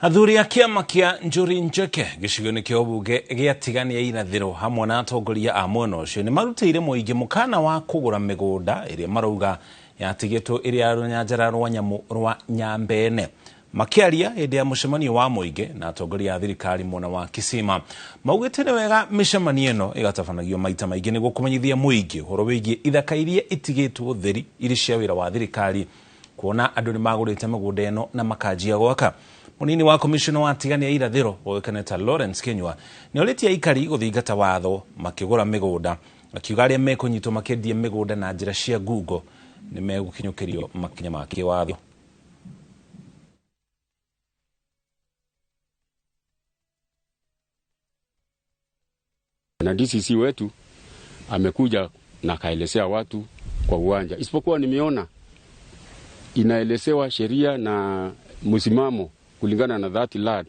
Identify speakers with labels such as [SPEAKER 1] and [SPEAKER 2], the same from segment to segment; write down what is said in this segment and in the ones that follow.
[SPEAKER 1] Athuri a kĩama kĩa Njuri Ncheke gĩcigo-inĩ kĩa ũbunge gĩa Tigania irathĩro hamwe na atongoria a mwena ũcio nĩ marutĩire mũingĩ mũkana wa kũgũra mĩgũnda ĩrĩa marauga yatigĩtwo ĩrĩ ya rũnyanjara rwa nyamũ rwa Nyambene. Makĩaria hĩndĩ ya mũcemanio wa mũingĩ na atongoria a thirikari mwena wa Kisima, maugĩte nĩ wega mĩcemanio ĩno ĩgatabanagio maita maingĩ nĩguo kũmenyithia mũingĩ ũhoro wĩgiĩ ithaka iria itigĩtwo theri irĩ cia wĩra wa thirikari, kuona andũ nĩ magũrĩte mĩgũnda ĩno na makanjia gwaka. Munini wa komishona wa Tigania irathĩro ũĩkaine ta Lawrence Kinyua nĩ orĩtie aikari gũthingata watho makĩgũra mĩgũnda, akiuga arĩa mekũnyitwo makĩendia mĩgũnda na njĩra cia ngungo nĩ megũkinyũkĩrio makinya ma kĩwatho.
[SPEAKER 2] Na DCC wetu amekuja na akaelezea watu kwa uwanja, isipokuwa nimeona inaelezewa sheria na msimamo kulingana na that land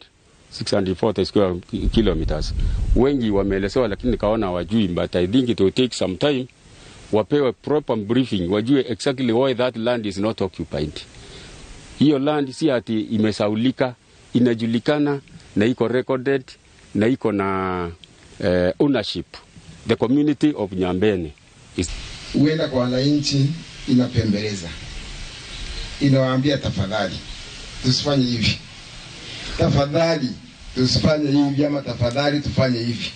[SPEAKER 2] 640 square kilometers. Wengi wameelezewa lakini nikaona wajui, but I think it will take some time wapewe proper briefing, wajue exactly why that land is not occupied. Hiyo land si ati imesaulika, inajulikana na iko recorded na iko na ownership. The community of Nyambene is
[SPEAKER 3] huenda kwa wananchi inapembeleza, inawaambia tafadhali tusifanye hivi, tafadhali tusifanye hivi, ama tafadhali tufanye hivi.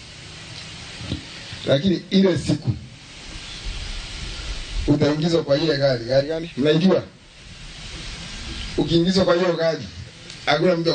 [SPEAKER 3] Lakini ile siku utaingizwa kwa ile gari, gari gani mnaijua? Ukiingizwa kwa hiyo gari hakuna mtu